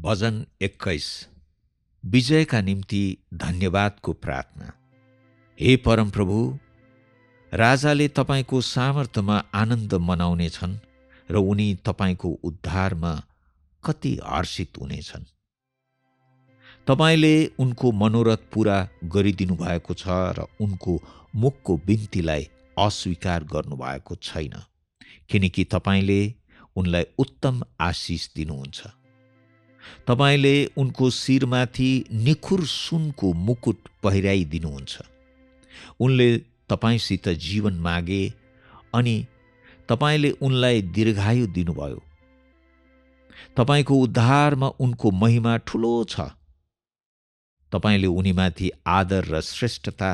भजन 21 विजयका निम्ति धन्यवादको प्रार्थना। हे परमप्रभु, राजाले तपाईको सामर्थ्यमा आनन्द मनाउनेछन् र उनी तपाईको उद्धारमा कति हर्षित हुनेछन्। तपाईले उनको मनोरथ पूरा गरिदिनु भएको छ र उनको मुखको बिन्तीलाई अस्वीकार गर्नुभएको छैन, किनकि तपाईले उनलाई उत्तम आशिष दिनुहुन्छ। तपाईले उनको शिरमाथि निखुर सुनको मुकुट पहिराइदिनुहुन्छ। उनले तपाईसित जीवन मागे अनि तपाईले उनलाई दीर्घायु दिनुभयो। तपाईको उद्धारमा उनको महिमा ठूलो छ। तपाईले उनीमाथि आदर र श्रेष्ठता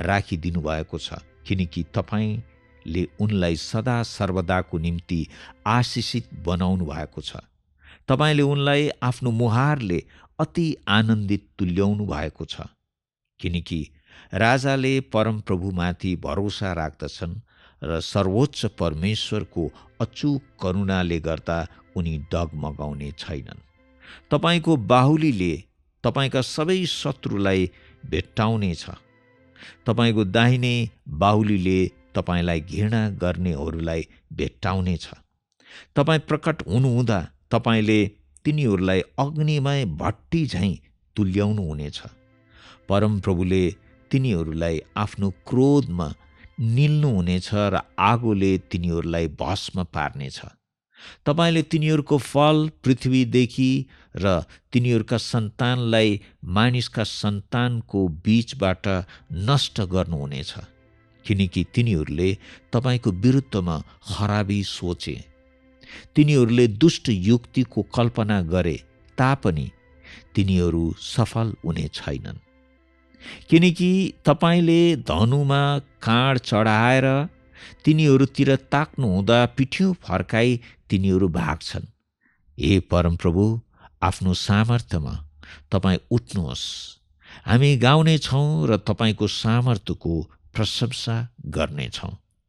राखिदिनु भएको छ, किनकि तपाईले उनलाई सदा सर्वदाको निम्ति आशिषित बनाउनु भएको छ। तपाईले उनलाई आफ्नो मुहारले अति आनन्दित तुल्याउनु भएको छ, किनकि राजाले परमप्रभुमाथि भरोसा राख्दछन् र सर्वोच्च परमेश्वरको अचूक करुणाले गर्दा उनी डगमगाउने छैनन्। तपाईको बाहुलीले तपाईका सबै शत्रुलाई भेट्टाउनेछ। तपाईको दाहिने बाहुलीले तपाईलाई घृणा गर्नेहरूलाई भेट्टाउनेछ। तपाईँ प्रकट हुनुहुँदा तपाईले तिनीहरूलाई अग्निमय भट्टी झैं तुल्याउनु हुनेछ। परमप्रभुले तिनीहरूलाई आफ्नो क्रोधमा निल्नुहुनेछ र आगोले तिनीहरूलाई भस्म पार्नेछ। तपाईले तिनीहरूको फल पृथ्वीदेखि र तिनीहरूका सन्तानलाई मानिसका सन्तानको बीचबाट नष्ट गर्नुहुनेछ, किनकि तिनीहरूले तपाईको विरुद्धमा खराबी सोचे। तिनीहरूले दुष्ट युक्तिको कल्पना गरे तापनि तिनीहरू सफल हुने छैनन्, किनकि तपाईले धनुमा काँड चढाएर तिनीहरूतिर ताक्नुहुँदा पिठ्यौं फर्काई तिनीहरू भाग्छन्। हे परमप्रभु, आफ्नो सामर्थ्यमा तपाईँ उठ्नुहोस्। हामी गाउने छौं र तपाईको सामर्थ्यको प्रशंसा गर्ने छौं।